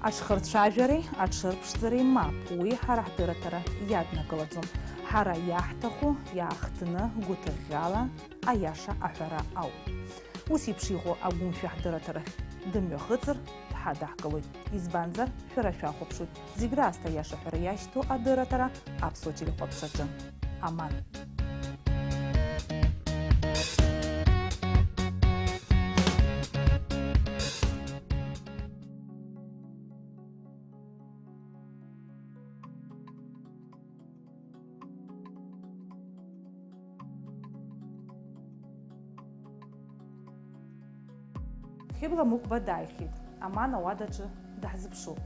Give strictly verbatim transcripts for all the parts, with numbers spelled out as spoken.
Аҽхырцәажәареи аҽырԥшӡареи мап, уи ҳара ҳдырраҭара иаднакылаӡом. Ҳара иаҳҭаху иаахтны гәыҭыӷьӷьала аиаша аҳәара ауп. Ус еиԥш иҟоу агәымшәа ҳдырраҭарахь дымҩахыҵыр, дҳадаҳкылоит. Избанзар, шәара шәахәаԥшуеит. Зегь раасҭа аиаша ҳәара иашьҭоу адырраҭара аԥсуа телехәаԥшраҿы. Аман. Хьыбла Мықәба дааихьеит. Аман ауадаҿы даҳзыԥшуп.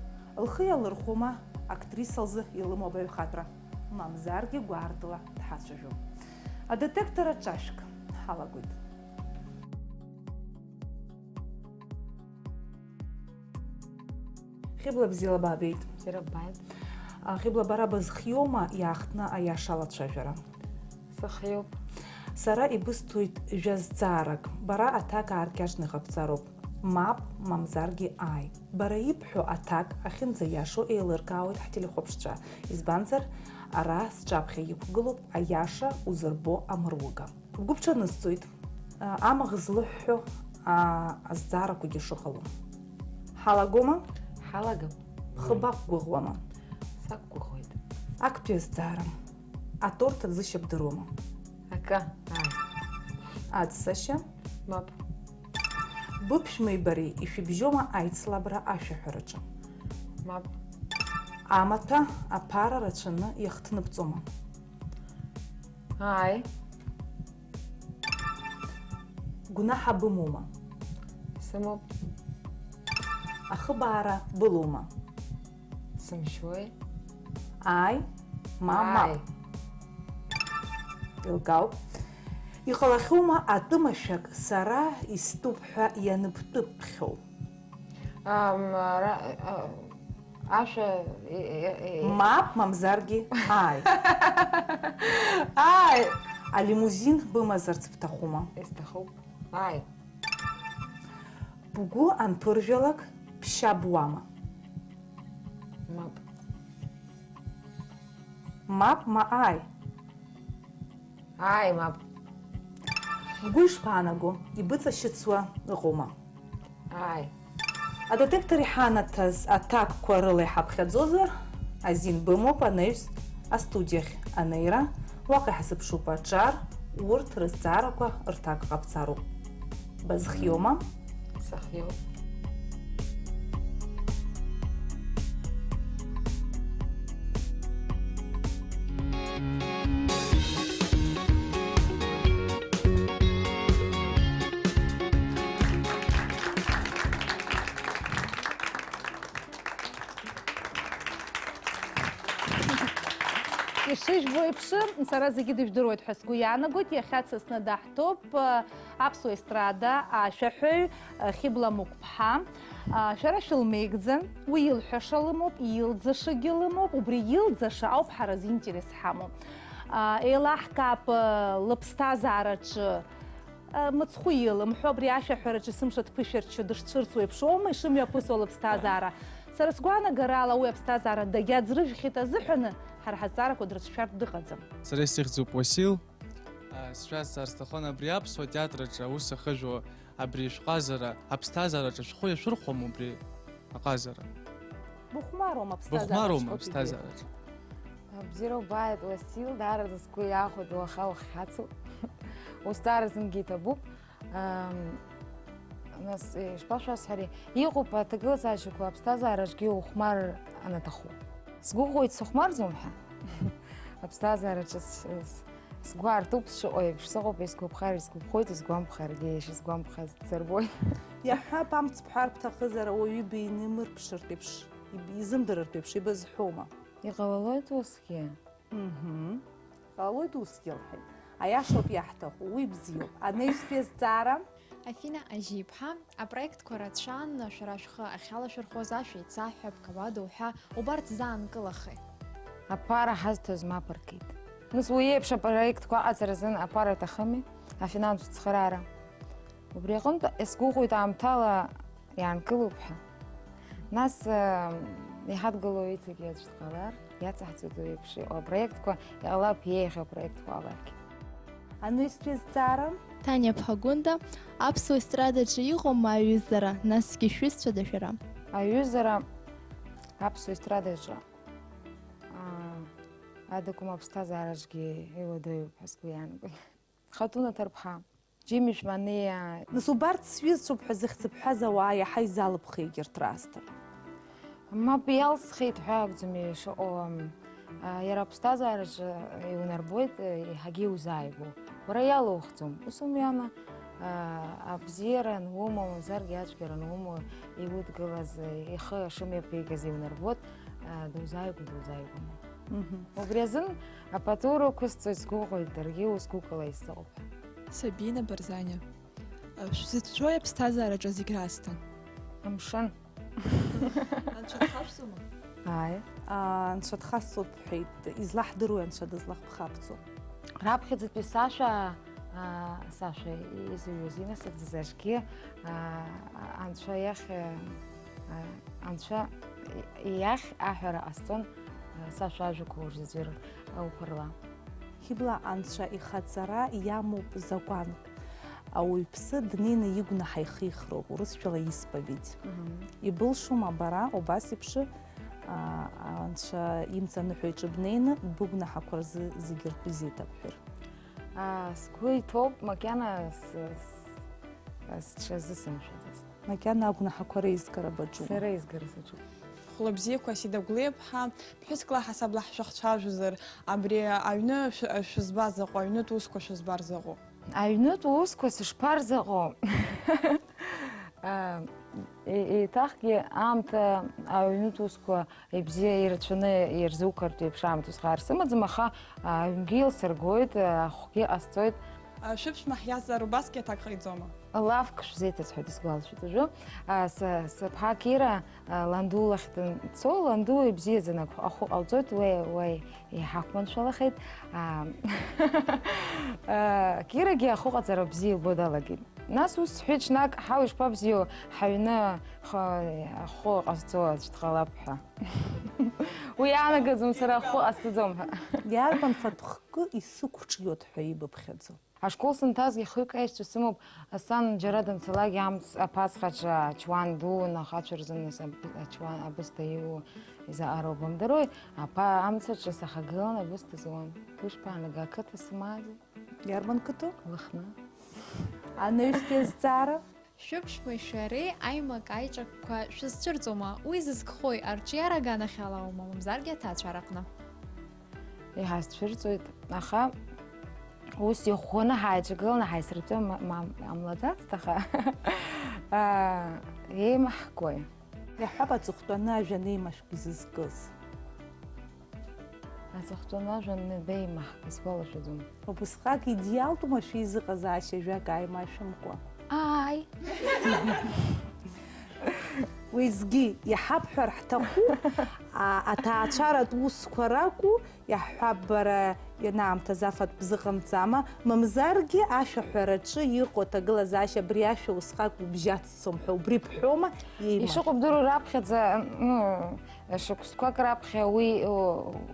Лхы иалырхәома актриса лзы илымоу абаҩхатәра? Мамзаргьы гәаартыла дҳацәажәом. Адетектор аҿашәк ҳалагоит. Хьыбла, бзиала баабеит. Бзиара ббааит. А, Хьыбла, бара бызхиоума иаахтны аиаша алацәажәара? Сыхиоуп. Сара ибысҭоит жәа-зҵаарак, бара аҭак ааркьаҿны иҟабҵароуп. Мап, мамзаргьы ааи. Бара ибҳәо аҭак ахьынӡаиашоу еилыркаауеит ҳтелехәаԥшцәа, избанзар, ара сҿаԥхьа иқәгылоуп аиаша узырбо амыруга. Бгәы бҽанысҵоит, а, амаӷ злыҳәҳәо, а, азҵаарақәагьы шыҟало. Ҳалагома? Ҳалагап. Бхы бақәгәыӷуама? Сақәгәыӷуеит. Актәи азҵаара. Аторт аӡышьа бдыруама? Акы, ааи. Аӡсашьа? Мап. Быԥшәмеи бареи ишәыбжьома аицлабра ашәаҳәараҿы? Мап. Амаҭәа аԥара рацәаны иахҭныбҵома? Ааи. Гәнаҳа бымоума? Сымоуп. Ахыбаара былоума? Сымшьуеи. Ааи, ма мап. Ааи. Еилкаауп. Иҟалахьоума атәымашәак сара истәуп ҳәа ианыбтәыԥхьоу? Ам, ара, а, ашәа, е, е, е, Мап, мамзаргьы ааи. Ааи! Алимузин бымазарц бҭахума? Исҭахуп. Ааи. Бгәы анԥыржәалак, ԥшьа буама? Мап. Мап, ма ааи. Ааи, мап. Бгәы ишԥаанаго, ибыҵашьыцуа ыҟоума? Ааи. Адетектор иҳанаҭаз аҭакқәа рыла иҳаԥхьаӡозар, азин бымоуп анаҩс астудиахь анеира, уаҟа иҳазыԥшуп аҿар, урҭ рызҵаарақәа рҭак ҟабҵароуп. Базхиоума? Сахиоуп. Ишыжәбо еиԥш, сара зегьы дыжәдыруеит ҳәа сгәы иаанагоит. Иахьа дсасны даҳҭоуп, э, аԥсуа естрада ашәаҳәаҩ, э, Хьыбла Мықәԥҳа. Э, шәара шәылмеигӡан, уи илҳәаша лымоуп, илӡашагьы лымоуп, убри илӡаша ауп ҳара зинтерес ҳамоу. Э, еилаҳкаап, э, лыԥсҭазаараҿы мыцхәы илымҳәо, абри ашәаҳәараҿы сымш аҭԥышәарччо дышцәырҵуа еиԥш аума ишымҩаԥысуа лыԥсҭазаара? Сара сгәаанагарала, уи аԥсҭазаара дагьаӡрыжәхьеит азыҳәаны, ҳара ҳазҵаарақәа дрыцәшәартә дыҟаӡам. Сара исыхьӡуп Уасил. А, сшәазҵаар сҭахын, абри аԥсуа театраҿы аус ахыжәо абри шәҟазара, аԥсҭазаараҿы шәхы иашәырхәом убри аҟазара? Быхәмаруама аԥсҭазаараҿ? Быхәмаруама аԥсҭазаараҿ? Бзиара убааит, Уасил, даараӡа сгәы иахәеит, уаха ухьацуп. Узҵаара зынгьы иҭабуп. Ам, нас, ишԥашәасҳәари, иҟоуп аҭагылазаашьақәа аԥсҭазаараҿгьы иухәмарыр анаҭаху. Сгәыӷуеит, сыхәмарӡом ҳәа. Аԥсҭазаараҿы с-, с-, сгәы аартуп сшыҟоу еиԥш, сыҟоуп исгәаԥхар, исгәаԥхоит, исгәамԥхаргьы ишысгәамԥхаз сырбоит. Иаҳҳәап, амц бҳәар бҭахызар, ауаҩы бинымырԥшыртә еиԥш, иб-, изымдырыртә еиԥш ибызҳәома? Иҟалалоит усгьы. Мҳм. Ҟалоит усгьы, лҳәеит. Аиашоуп иаҳҭаху, уи бзиоуп. Анаҩстәи азҵаара? Афина Ажьиԥҳа, апроектқәа рацәан, шәара шәхы ахьалашәырхәоз, ашәа еицаҳҳәап, кавадоу ҳәа, убарҭ заанкылахеи? Аԥара ҳазҭоз мап ркит. Нас уи еиԥш апроектқәа аҟаҵара азын аԥара аҭахыми, афинанстә цхыраара. Убри аҟынтә, исгәыӷуеит аамҭала иаанкылоуп ҳәа. Нас, э, иҳадгылоу иҵегьы аӡә дҟалар, иаҵаҳҵоит уи еиԥш иҟоу апроектқәа, иҟалап еиӷьу апроектқәа ҟаларгьы. Анаҩстәи азҵаара. Таниа Ԥҳагәында, аԥсуа естрадаҿы иҟоума аҩызара, насгьы шәҩызцәада шәара? Аҩызара аԥсуа естрадаҿы, аа, адакәым аԥсҭазаараҿгьы иуадаҩуп ҳәа сгәы иаанагоит. Хатуна Ҭарԥҳа, Џьимишь Маниа. Нас убарҭ сҩызцәоуп ҳәа зыхьӡ бҳәаз ауаа иаҳа изалыԥхи егьырҭ раасҭа? Мап иалсхит ҳәа акәӡам ишыҟоу, ам, а, иара аԥсҭазаараҿы иунарбоит, а, еиҳагьы иузааигәоу. Уара иалухӡом, ус умҩана, а, абзиара анумоу, мамзаргьы ацәгьара анумоу, иудгылаз, а, ихы шымҩаԥигаз иунарбоит, а, дузааигәоу, дузааигәоума. Мгм. Убри азын апату рықәысҵоит, сгәыӷуеит, даргьы ус гәыкала исзыҟоуп ҳәа. Сабина Барзаниа. Шәзыцәшәои аԥсҭазаараҿы зегь раасҭа? Амшын. Анцәа дхашәҵома? Ааи. Аа, Анцәа дхасҵоит, бҳәеит, излаҳдыруеи Анцәа дызлахԥхабҵо? Раԥхьаӡатәи сашәа, аа, сашәа изыҩуаз инасыгӡаз аҿгьы, аа, Анцәа иахь, аа, Анцәа иахь аҳәара ҟасҵон, аа, сашәа ажәақәа урзаҵәыр уԥырла. Хьыбла Анцәа ихаҵара иамоуп закәанк. Ауаҩԥсы днеины игәнаҳа ихихроуп, урысшәала исповедь. Мгм. Ибылшома бара убас еиԥш, а, Анцәа имҵаныҳәо иҿы бнеины быгәнаҳақәа рзы зегьы ртәы изеиҭабҳәар? А, сгәы иҭоуп макьана с-, с-, сҽазысымшәаӡац. Макьана агәнаҳақәа реизгара баҿума? Сара еизгара саҿуп. Хәлыбзиақәа Асида Гәлиаԥҳа, ԥҳәыск ла ҳасабла ҳшәахцәажәозар, абри аҩны шә-, шәызбар заҟоу, аҩнытә усқәа шәызбар заҟоу? Аҩнытә усқәа сышԥарзаҟоу? А, е-, еиҭахгьы аамҭа аҩнытә усқәа ибзиа ирацәаны ирзуқартә еиԥш аамҭа усҟар сымаӡам, аха, а, аҩнгьы илсыргоит, а, ахәгьы ҟасҵоит. А, шәыԥшәма ҳиазҵаар убасгьы аҭак ҟаиҵома? Лафк шәзеиҭасҳәоит, исгәалашәоит уажәы. А, с-, сыԥҳа Кира, а, ланду лахь данцо, ланду ибзиаӡаны ахә-, ахәы ҟалҵоит, уи, уи иҳақәманшәалахеит. А, а, Кирагьы ахәыҟаҵара бзиа илбо далагеит. Нас ус сҳәеит, ҽнак, ҳау, ишԥабзиоу, ҳаҩны х-, ахәы ҟазҵо аӡә дҟалап ҳәа. Уи иаанагаӡом сара ахәы ҟасҵаӡом ҳәа. Иарбан фатә хкы исықәҿиоит ҳәа ибыԥхьаӡо? Ашкол сынҭазгьы хҩык аишьцәа сымоуп, сан џьара данцалак амц-, аԥацхаҿы ачуан ду, ахацәа рзын нас аб-, ачуан абысҭа иу изаҟароу бымдыруеи, аԥа амцаҿы сахагылан абысҭа зуан. Уи шԥаанага, ақыҭа сымааӡеи? Иарбан қыҭоу? Лыхны. Анаҩстәи азҵаара? Шәыԥшәмеи шәареи аимак-аиҿакқәа шәызцәырҵуама? Уи зызкхои, арҿиара аганахьала аума, мамзаргьы аҭаацәараҟны? Иҳазцәырҵуеит, аха ус иӷәӷәаны ҳааиҿагыланы ҳаицыртәы ма-, ма-, ҟамлаӡацт, аха, аа, еимаҳкуеи? Иаҳҳәап, аҵыхәтәаны ажәа неимашәк изызкыз. Аҵыхәтәаны ажәа анбеимаҳк, исгәалашәаӡом. Убысҟак идеалтәума шәеизыҟазаашьа жәак ааимашәымкәа? Ааи. Уеизгьы, иҳабҳәар ҳҭахуп, а, аҭаацәаратә усқәа ракәу, иаҳҳәап, бара ианаамҭаз афатә бзыҟамҵама, мамзаргьы ашәаҳәараҿы иҟоу аҭагылазаашьа абри ашәа усҟак убжьаццом ҳәа убри бҳәома, еимашәк? Ишыҟоу бдыруа раԥхьаӡа, ну, Шықәсқәак раԥхьа уи,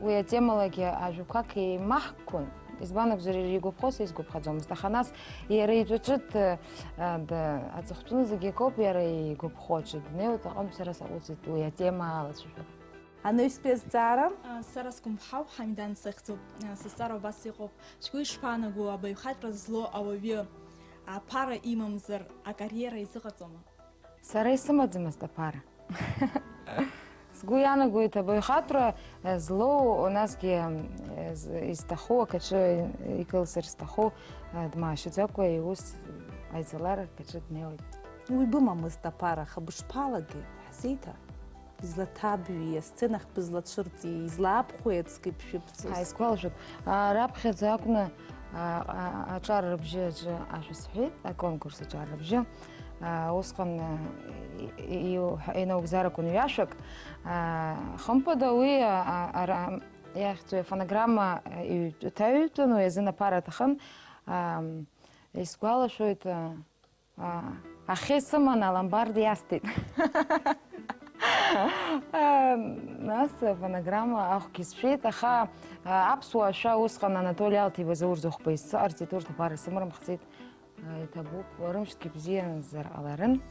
уи атемалагьы ажәақәак еимаҳккәан, избан акәзар, иара игәаԥхо са исгәаԥхаӡомызт, аха нас иара итәы ҿыҭ, а, д-, аҵыхәтәаны зегьы акоуп, иара игәаԥхо аҿы днеиуеит аҟынтә сара саҟәыҵит уи атема алацәажәара. Анаҩстәи азҵаара. А, сара сгәымҳауп, Ҳамидан сыхьӡуп. А, сызҵаара убас иҟоуп. Шәгәы ишԥаанаго, абаҩхатәра злоу ауаҩы аԥара имамзар, акариера изыҟаҵома? Сара исымаӡамызт аԥара. Сгәы иаанагоит, абаҩхатәра, э, злоу, насгьы, э, з-, изҭаху, акаҿы икылсыр зҭаху, э, дмаашьаӡакәа иус аицалар акаҿы днеиуеит. Уи бымамызт аԥара, аха бышԥалагеи, ҳзеиҭа? Излаҭабҩи, асценахь бызлацәырҵи, излаабхәеи ацкы ибшәыбҵоз? Ааи, исгәалашәоит. А, раԥхьаӡа акәны, а, а, аҿар рыбжьы аҿы ашәа сҳәеит, аконкурс аҿар рыбжьы. А, усҟан, а, и-, и-, иу-, инаугӡар акәын ҩашәак. А, хымԥада уи, а, а, ара, иахьӡу афонограмма, а, иҩ-, ҭаҩтәын, уи азын аԥара аҭахын. А, исгәалашәоит, а, А, ахьы сыман аломбард иасҭеит. Нас афонограмма ахәгьы сшәеит, аха, а, аԥсуа ашәа усҟан Анатоли Алҭеиба, Заур Зыхәба исзыҟарҵеит, урҭ аԥара сымрымхӡеит. Иҭабуп, рымшгьы бзианзар ҟаларын.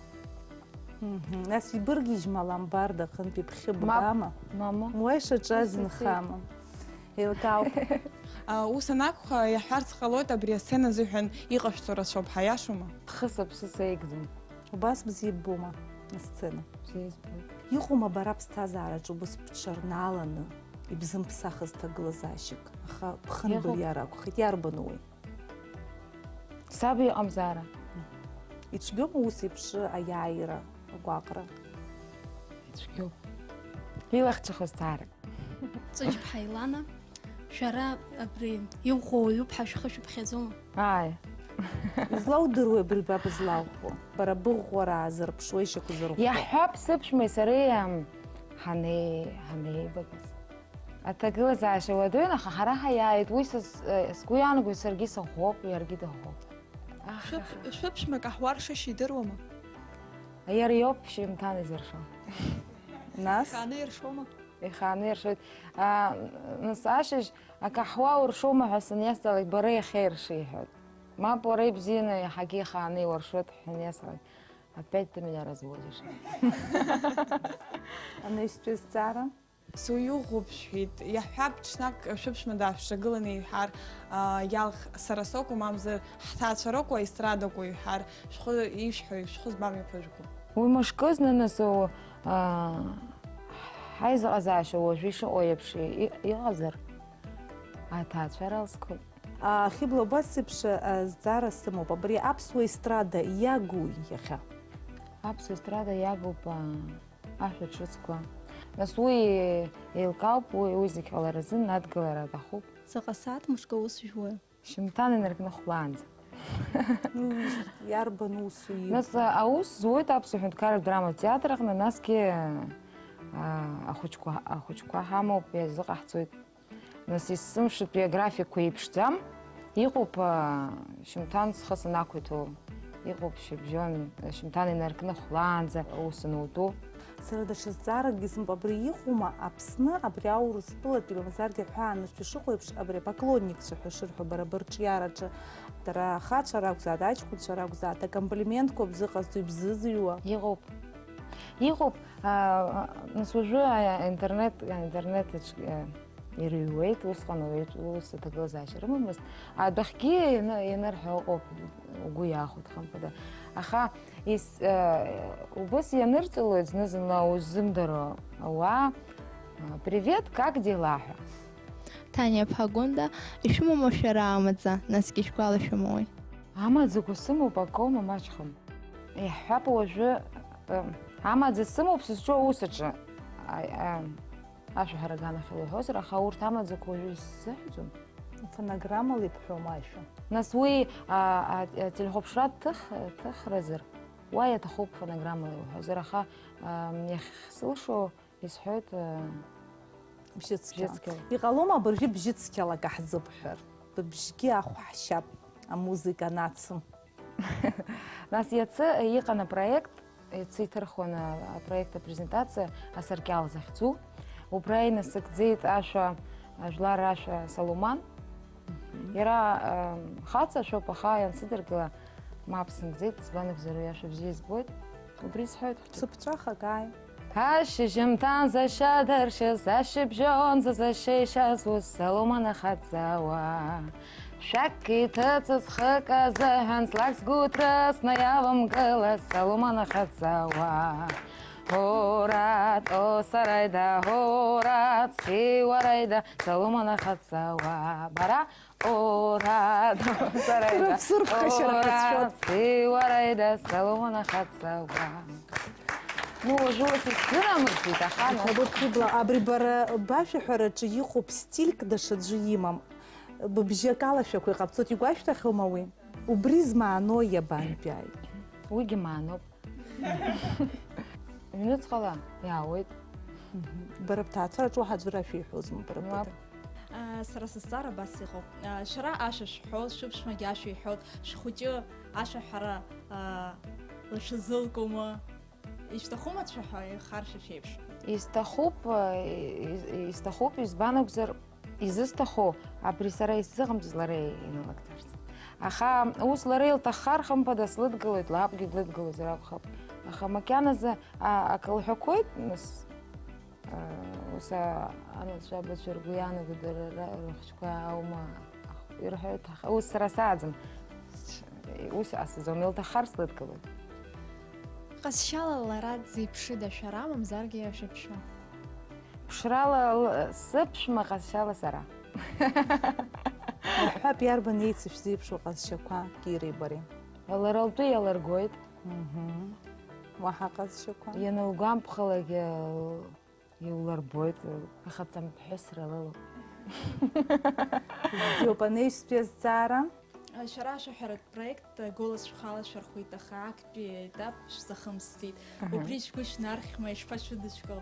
Мгм. Нас ибыргьежьма аломбард аҟынтәи бхьы? Мап, бгама? Мама. Уа ишаҿаз, исасит, нхама? Еилкаауп. А, ус анакәха, иаҳҳәарц ҟалоит, абри асцена азыҳәан иҟашәҵо рацәоуп ҳәа, иашоума? Бхы сыԥсы сеигӡом. Убас бзиа ббома асцена? Бзиа избоит. Иҟоума бара бԥсҭазаараҿы убас бҽырнааланы ибзымԥсахыз ҭагылазаашьак, аха бхы, иҟоуп, нбыриар акәхеит, иарбану уи? Саб иҟамзаара. Ицәгьоума ус еиԥш аиааира, агәаҟра? Ицәгьоуп. Илахьчахо зҵаарак. Ҵәыџьԥҳа Илана, шәара абри иӷәӷәа уаҩуп ҳәа шәхы шәыԥхьаӡома? Ааи. Излаудыруеи абри ба бызлаӷәӷәо? Бара быӷәӷәара аазырԥшуеи шьақәзырӷәӷәо? Иаҳҳәап, сыԥшәмеи сареи, ам, ҳанеи-, ҳанеибакыз. Аҭагылазаашьа уадаҩын, аха ҳара ҳаиааит, уи сыз-, сгәы иаанагоит, саргьы сыӷәӷәоуп, иаргьы дыӷәӷәоуп. Шәыԥ-, шәыԥшәма акаҳуа ршышьа идыруама? Иара иоуп шьымҭан изыршо. Нас? Ихааны иршома? Ихааны иршоит. А, нас ашьыжь акаҳуа уршома ҳәа саниазҵаалак, бара иахьа иршы, иҳәоит. Мап, уара ибзианы иаҳагьы ихааны иуршоит ҳәа аниасҳәалак, опять ты меня разводишь. Анаҩстәи азҵаара? Суиуӷәуп, шәҳәеит. Иаҳҳәап, ҽнак шәыԥшәма даашәҿагыланы иҳәар, а, иалх сара соуп, мамзар ҳҭаацәа роуп, аестрадақәа иҳәар, шәхы ишәҳәои, шәхы збам иаԥыжәго? Уи мышкызны нас, а, ҳаизыҟазаашьа уажәы ишыҟоу еиԥш и-, иҟазар, аҭаацәара алсқәоуп. А, Хьыбла, убас еиԥш, а, зҵаара сымоуп. Абри аԥсуа естрада иагу иахьа? Аԥсуа естрада иагуп, а, ашәа ҿыцқәа. Нас уи еилкаауп, уи, уи зегь ҟаларазы адгылара аҭахуп. Заҟа сааҭ мышкы аус жәуеи? Шьымҭан инаркны хәлаанӡа. Иарбан усу иуа? Нас, а, аус зуеит Аԥсуа ҳәынҭқарратә драматә театр аҟны, насгьы, а, ахәыҷқәа, ахәыҷқәа ҳамоуп, иазыҟаҳҵоит. Нас есымшатәи аграфикқәа еиԥшӡам. Иҟоуп, а, шьымҭан схы санақәиҭу, иҟоуп шьыбжьон, шьымҭан инаркны хәлаанӡа аус анутәу. Сара даҽа зҵааракгьы сымоуп, абри иҟоума Аԥсны, абри аурыстәылатәи, мамзаргьы аҳәаанырцә ишыҟоу еиԥш, абри апоклонникцәа ҳәа шырҳәо, бара бырҿиараҿы, дара ахацәа ракәзааит, аҷкәынцәа ракәзааит, акомплиментқәа бзыҟазҵо, ибзызыҩуа? Иҟоуп. Иҟоуп, а, нас уажәы, а, интернет, интернет аҿ-, а, ирыҩуеит, усҟан уаҩы ус аҭагылазаашьа рымамызт. Адәахьгьы ианы-, ианырҳәо ыҟоуп, угәы иаахәоит, хымԥада. Аха ис-, э, убас ианырҵалоит зны-зынла уззымдыруа ауаа, а, «Привет, как дела?» ҳәа. Таниа Ԥҳагәында, ишәымоума шәара амаӡа, насгьы ишәгәалашәома уи? Амаӡақәа сымоуп, акоума маҷхом. Иаҳҳәап, уажәы, э, амаӡа сымоуп сызҿу аус аҿы. Аи, э, Ашәаҳәара аганахьала иҳәозар, аха урҭ амаӡақәа уажәы исзыҳәаӡом. Фонограммала ибҳәома ашәа? Нас уи, а, а, ателехәаԥшра дҭых-, дҭыхразар, уа иаҭахуп фонограммала иуҳәозар, аха, а, иахьсылшо исҳәоит, а, бжьыцқьала. Бжьыцқьала. Иҟалома абыржәы бжьыцқьала акы ҳзыбҳәар? Быбжьгьы ахә ҳшьап, амузыка анацым. Нас иацы иҟан апроект, иацы иҭырхуан апроект апрезентациа «Асаркьал» захьӡу. Убра инасыгӡеит ашәа, ажәлар рашәа Соломан. Мгм. Иара, ам, хаҵа ашәоуп, аха иансыдыркыла, мап сынгӡеит, избан акәзар, уи ашәа бзиа избоит. Убри сҳәоит. Сыԥҵәахагааи. Ашьыжьымҭан зашьа дыршьыз, ашьыбжьон зазашьеишьаз ус Соломон ахаҵауа. Шәак иҭыҵыз хык азыҳәан ҵлак сгәы ҭрысны иавамгылаз Соломон ахаҵауа. Ҳурат, о, сараида, ҳурат, сиуараида, Соломон ахаҵауа. Бара Ора, сара ида. Рыԥсырԥхашьара ҟазшьоит. Ора, сиуараида, Соломон ахаҵауа. Ну, уажәы уа сысзынамыгӡеит, аха нас. Иҭабуп, Хьыбла, абри бара башәаҳәараҿы иҟоуп стильк даҽаӡәы имам. Быбжьы акалашәақәа иҟабҵоит, игәашәҭахьоума уи? Убри змааноу иабантәи ааит? Уигьы маануп. Ҩныҵҟала иаауеит. Мгм. Бара бҭаацәараҿы уаҳа аӡәыр ашәа иҳәозма, бара? Мап. Быда? А, сара сызҵаара абас иҟоуп. А, шәара ашәа шәҳәоит, шәыԥшәмагьы ашәа иҳәоит, шәхәыҷы ашәаҳәара, а, лҽазылкума? Ишәҭахума дшәаҳәо, ихаршәа шәеиԥш? Исҭахуп, исҭахуп, избан акәзар, изысҭаху, абри сара исзыҟамҵаз лара иналыгӡарц. Аха ус лара илҭаххар, хымԥада слыдгылоит, лабгьы длыдгылозар акәхап. Аха макьаназы, а, акы лҳәақәоит, нас, а, ус, а, анацәа абацәа ргәы иаанагоит, дара ра-, рыхцәқәа аума, ах-, ирҳәоит, аха ус сара сааӡам. Ус иҟасҵаӡом, илҭаххар слыдгылоит. Ҟазшьала лара дзеиԥшыда шәара, мамзаргьы шәаԥшәма? Ԥшрала л-, сыԥшәма, ҟазшьала сара. Уҳәап, иарбан еицышәзеиԥшу ҟазшьақәа Киреи бареи? Лара лтәы иалыргоит. Мгм. Уаҳа ҟазшьақәа? Ианылгәамԥхалак, э, иулырбоит, ихаҵамԥҳәысра лылоуп. Бзиоуп, анаҩстәи азҵаара? Шәара ашәаҳәаратә проект Голос шәхалашәырхәит, аха актәи аетап шәзахымсӡеит. Аҳа. Убри шәгәы шәнархьма, ишԥашәыдышәкыл?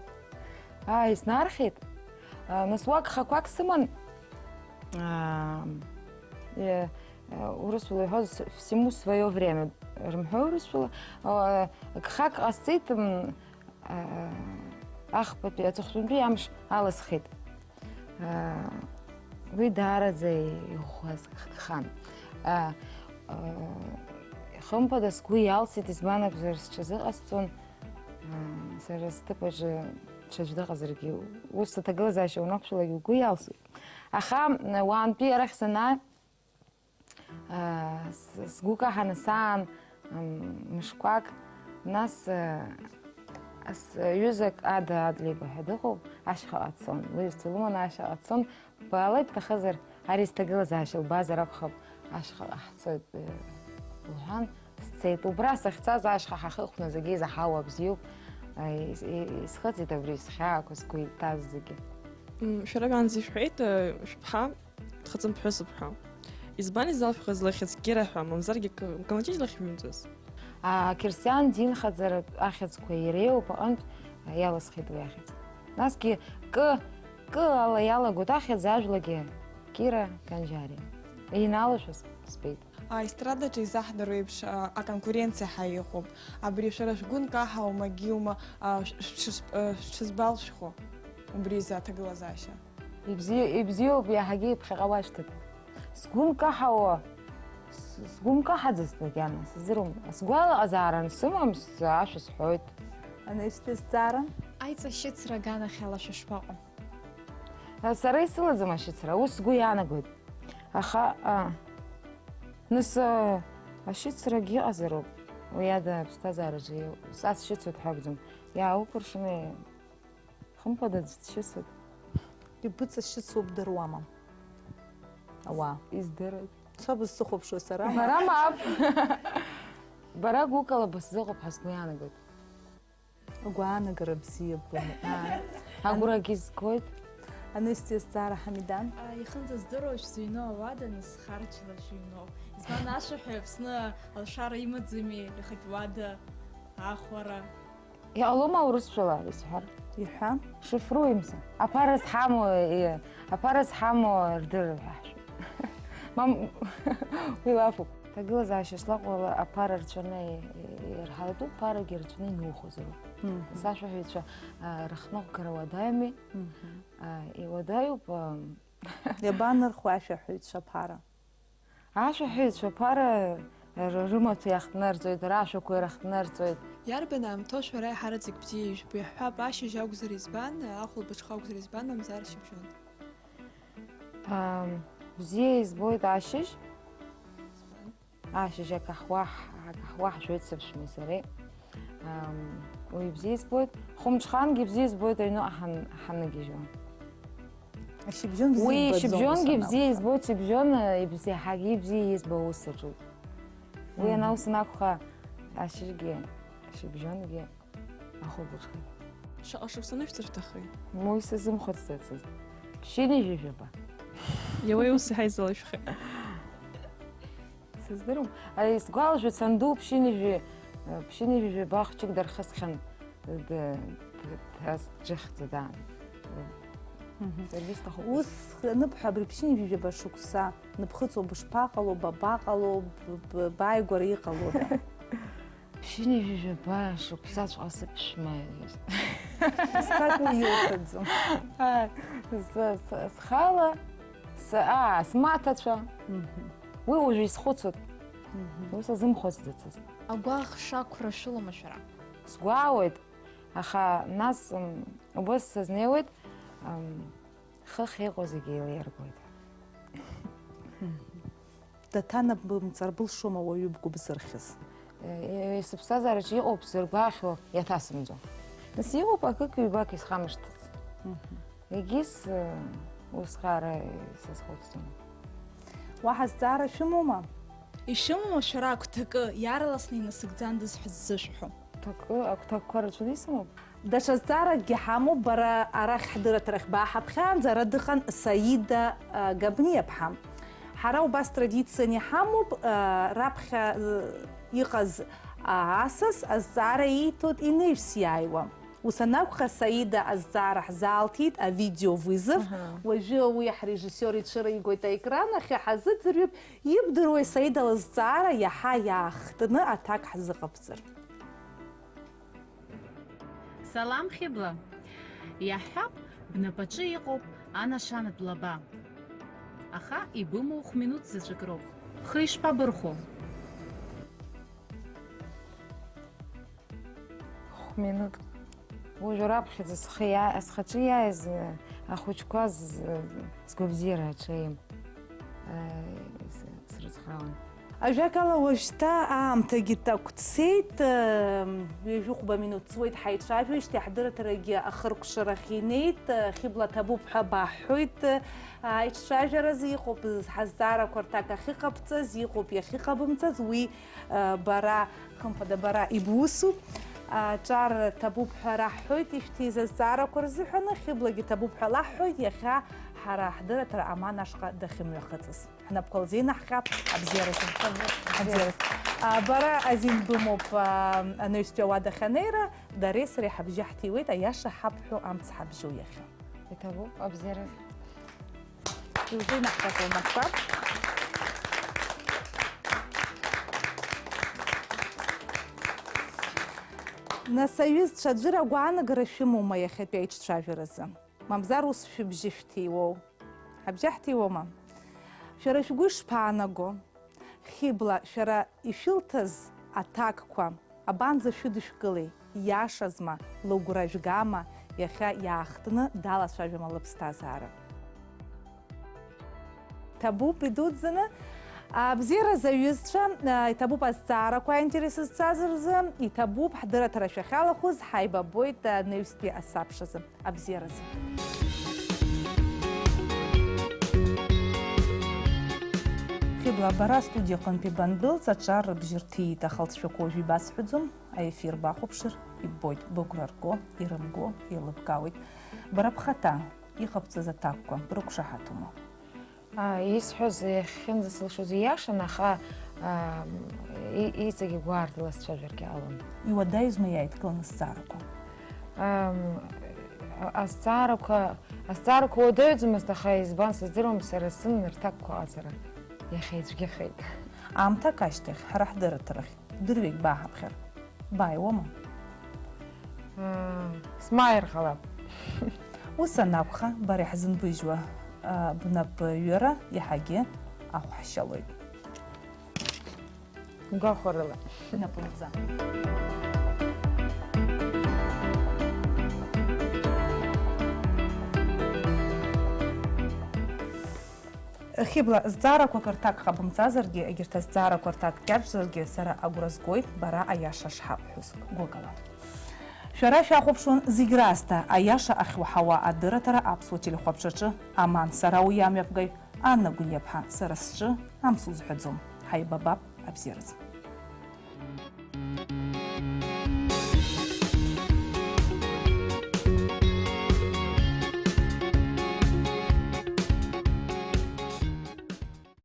Ааи, снархьит. А, нас уа гхақәак сыман, а, э, э, урысула иҳәоз, с-, всему своё время рымҳәои урысула. А, гхак ҟасҵеит, м, а, ахԥатәи аҵыхәтәантәи амш алысхит. Аа, уи даараӡа иӷәӷәаз гхан. Аа, аа, хымԥада сгәы иалсит, избан акәзар, сҽазыҟасҵон, аа, сара сҭыԥ аҿы ҽаӡә дыҟазаргьы, ус аҭагылазаашьа уанақәшәалак угәы иалсит. Аха, уаантәи арахь санаа, Аа, с-, сгәы каҳаны саан, м, мышқәак, нас, э, ас-, ҩызак Ада Адлеиба ҳәа дыҟоуп, ашьхаҟа дцон. Лҩызцәа лыманы ашьхаҟа дцон, баала ибҭахызар, ари сҭагылазаашьа лбазар акәхап, ашьхаҟа ҳцоит, э, лҳәан, сцеит. Убра сахьцаз ашьха ҳахықәны зегьы изаҳауа бзиоуп. Э, ис-, и-, исхыҵит абри схьаақәа, сгәы иҭаз зегьы. М, шәара шәанӡа ишәҳәеит, э, шәыԥҳа дхаҵамԥҳәысуп ҳәа. Избан изалшәхыз лыхьӡ Кира ҳәа, мамзаргьы К-, Каланчыџь лахь имҵәаз? А, Қьырсиан динхаӡаратә ахьӡқәа иреиуоуп аҟынтә иалысхит уи ахьӡ. Насгьы К, К ала иалагоит ахьӡ, ажәлагьы Кира Канџьариа. Иналашәаз збеит. Аестрадаҿы изаҳдыруеиԥш, а, аконкуренциа ҳәа иҟоуп. Абри шәара шәгәы нкаҳауа, магьиума, а, ш-, ш-, ш-, а, шәҽызбалшәхәо убри изы аҭагылазаашьа? Ибзиа-, ибзиоуп, иаҳагьы иԥхьаҟа уашьҭада. Сгәы нкаҳауа, с-, сгәы нкаҳаӡацт макьана, сыздыруам. Сгәалаҟазаара ансымам, с-, ашәа сҳәоит. Анаҩстәи азҵаара? Аиҵашьыцра аганахьала шәа шԥаҟоу? Сара исылаӡам ашьыцра, ус сгәы иаанагоит. Аха, а, нас, а, ашьыцрагьы ыҟазароуп. Уи ада аԥсҭазаараҿы иу-, са сшьыцуеит ҳәа акәӡам. Иааукәыршаны, хымԥада, аӡә дшьыцуеит. Ибыҵашьыцуа бдыруама? Ауаа. Издыруеит. Саб сзыхәаԥшуа сара. Бара мап. Бара гәыкала бысзыҟоуп ҳәа сгәы иаанагоит. Агәаанагара бзиа бымоуп. Ааи. Агәрагьы згоит. Анаҩстәи азҵаара, Ҳамидан. А, ихынӡаздыруа шәзыҩноу ауада, нас харџьла шәыҩноуп. Избан ашәаҳәаҩ Аԥсны алшара имаӡами, иахатә уада, ахәара? Иҟалома урысшәала исҳәар? Иҳәа. Шифруемся. Аԥара зҳамоу, и-, аԥара зҳамоу рдырыр ҳәа ҳшәоит. Мам, уи лафуп. Ҭагылазаашьа шлаҟоу ала аԥара рцәаны и-, и-, ирҳаратәуп, ԥарагьы рцәаны инухозароуп. Мгм. Сашәаҳәаҩцәа, а, рыхныҟәгара уадаҩми? Мгм. А, иуадаҩуп, а, Иабанырхуа ашәаҳәаҩцәа аԥара? Ашәаҳәаҩцәа аԥара р-, рымаҭәа иахҭнарҵоит, рашәақәа ирыхҭнарҵоит. Иарбан аамҭоу шәара аиҳараӡак бзиа ижәбо, иаҳҳәап, ашьыжь акәзар избан, ахәылбыҽха акәзар избан, мамзар шьыбжьон? Ам, бзиа избоит ашьыжь. Ашьыжь акаҳуа ҳ-, акаҳуа ҳжәоит сыԥшәмеи сареи. Ам, уи бзиа избоит. Хәымҽхангьы бзиа избоит аҩныҟа ҳан-, ҳаныгьежьуа. Ашьыбжьон бзиа Уи иббаӡом шьыбжьонгьы ус бзиа анакәха. избоит, шьыбжьон, э, ибзиа, ҳагьы ибзиа избо аус аҿуп. Уи Мгм. анаус анакәха, ашьыжьгьы, ашьыбжьонгьы ахәылбыҽхеит. Шаҟа шықәса анышәҵа шәҭахи? Уи сазымхәыцӡацызт. Ԥшьынҩажәи жәаба. Иауеи ус иҳаизалашәхеит? Сыздырам. Ари, сгәалашәоит, санду ԥшьынҩажәи, э, ԥшьынҩажәи жәаба хәҷык дархысхьан, д-, д-, д-, ас џьыхӡа даан. Мгм. Саргьы сҭахуп. Ус аныбҳәа, абри ԥшьынҩажәи жәаба шықәса ныбхыҵуа бышԥаҟало, бабаҟало, б-, б-, бааигәара иҟалода? Ԥшьынҩажәи жәаба шықәсаҵәҟьа сыԥшәма. Усҟак уи иуҭаӡом. Ааи, с-, с-, схала, с-, аа, смаҭацәа. Мгм. Уи уажә исхәыцуеит. Мгм. Уи сазымхәыцӡацызт. Агәаӷ шақәра шәылоума шәара? Сгәаауеит, аха нас, м, убас сызнеиуеит, м, хыхь иҟоу зегьы еилиргоит. Даҭанабымҵар былшома уаҩы бгәы бзырхьыз? Е, сыԥсҭазаараҿы иҟоуп сзыргәаҟхьоу иаҭасымҵо. Нас иҟоуп акык-ҩбак исхамышҭыц. Мгм. Егьыс, э, усҟара исызхәыцӡом. Уаҳа зҵаара шәымоума? Ишәымоума шәара агәҭакы, иаарласны инасыгӡандаз ҳәа ззышәҳәо? Агәҭакы, агәҭакқәа рацәаны исымоуп. Даҽа зҵааракгьы ҳамоуп, бара арахь ҳдырраҭарахь бааҳаԥхьаанӡа, ара дыҟан Саида, а, Габниаԥҳа. Ҳара убас традицианы иҳамоуп, а, раԥхьа, а, иҟаз, а, асас азҵаара ииҭоит инаҩс иааиуа. Ус анакәха, Саида азҵаара ҳзаалҭит, авидеовызов. Аҳа. Уажәы уи ҳрежиссиор ицәыригоит аекран ахь, иҳазыӡырҩып, ибдыруеи Саида лызҵаара иаҳа иаахтны аҭак ҳзыҟабҵар. Салам, Хьыбла! Иаҳҳәап, бнапаҿы иҟоуп анашанатә лаба. Аха ибымоу хә-минуҭ заҵәык роуп. Бхы ишԥабырхәо? Хә-минуҭ. Уажә раԥхьаӡа схы иа-, схаҿы иааиз, э, ахәыҷқәа з-, з-, сгәабзиара аҿы, э, с-, срыцхраауан. Ажәакала, уажәшьҭа аамҭагьы такә цеит, э, ҩажәи хәба минуҭ ҵуеит ҳаицәажәоижьҭеи, ҳдырраҭарагьы ахыркәшарахь инеит, э, Хьыбла, ҭабуп ҳәа баҳҳәоит, э, аиҿцәажәаразы иҟоуп ҳазҵаарақәа рҭак ахьыҟабҵаз, иҟоуп иахьыҟабымҵаз, уи Бара, хымԥада, бара ибусуп. Аҿар ҭабуп ҳәа раҳҳәоит ишәҭиз азҵаарақәа рзыҳәаны, Хьыблагьы ҭабуп ҳәа лаҳҳәоит иахьа ҳара ҳдырраҭара Аман ашҟа дахьымҩахыҵыз. Ҳнапқәа лзеинаҳҟьап, абзиаразы. Абзиаразы. А, бара азин бымоуп, а, анаҩстәи ауадахь анеира, дареи сареи ҳабжьы ҳҭиуеит, аиаша ҳабҳәо амц ҳабжьоу иахьа. Иҭабуп, абзиаразы. Иузеинаҳгахьоу унапқәа. Нас, аҩызцәа, аӡәыр агәаанагара шәымоума иахьатәи аиҿцәажәаразы? Мамзар ус шәыбжьы шәҭиуоу? Ҳабжьы ҳҭиуома? Шәара шәгәы ишԥаанаго? Хьыбла, шәара ишәылҭаз аҭакқәа абанӡа шәыдышәкылеи? Иашазма, лыгәра жәгама, иахьа иаахтны далацәажәама лыԥсҭазаара? Иҭабуп идуӡӡаны. Абзиаразы, аҩызцәа, иҭабуп азҵаарақәа аинтерес зцаз рзы, иҭабуп ҳдырраҭара шәахьалахәыз, ҳаибабоит анаҩстәи асабшазы. Абзиаразы. Хьыбла, бара астудиа аҟынтәи бандәылҵ, аҿар рыбжьы рҭиит, аха алҵшәақәа уажәы ибасҳәаӡом, аефир бахәаԥшыр, иббоит, быгәра рго, ирымго, еилыбкаауеит. Бара бхаҭа иҟабҵаз аҭакқәа брықәшаҳаҭума? Аа, исҳәаз иахьынӡасылшоз ииашан, аха, аа, и-, иҵегь игәаартыла сцәажәаргьы алун. Иуадаҩызма иааидкыланы сҵаарақәа? Ам, а-, азҵаарақәа, азҵаарақәа уадаҩӡамызт, аха избан сыздыруам, сара сзын рҭакқәа аҟаҵара иахьа ицәгьахеит. Аамҭак ашьҭахь, ҳара ҳдырраҭарахь, дырҩегь бааҳаԥхьар, бааиуама? Аа, смааир ҟалап. Ус анакәха, бара иаҳзынбыжьуа, а, бнапҩыра иаҳагьы ахәҳшьалоит. Гәахәарыла. Напынҵа. Хьыбла, зҵаарақәак рҭак ҟабымҵазаргьы, егьырҭ азҵаарақәа рҭак кьаҿзаргьы, сара агәра згоит, бара аиаша шҳабҳәоз, гәыкала. Шәара шәахәаԥшуан зегь раасҭа, аиаша ахьуаҳауа адырраҭара аԥсуа телехәаԥшраҿы. Аман, сара уи амҩаԥгаҩ Анна Гәлиаԥҳа, сара сҿы амц узҳәаӡом. Ҳаибабап, абзиаразы.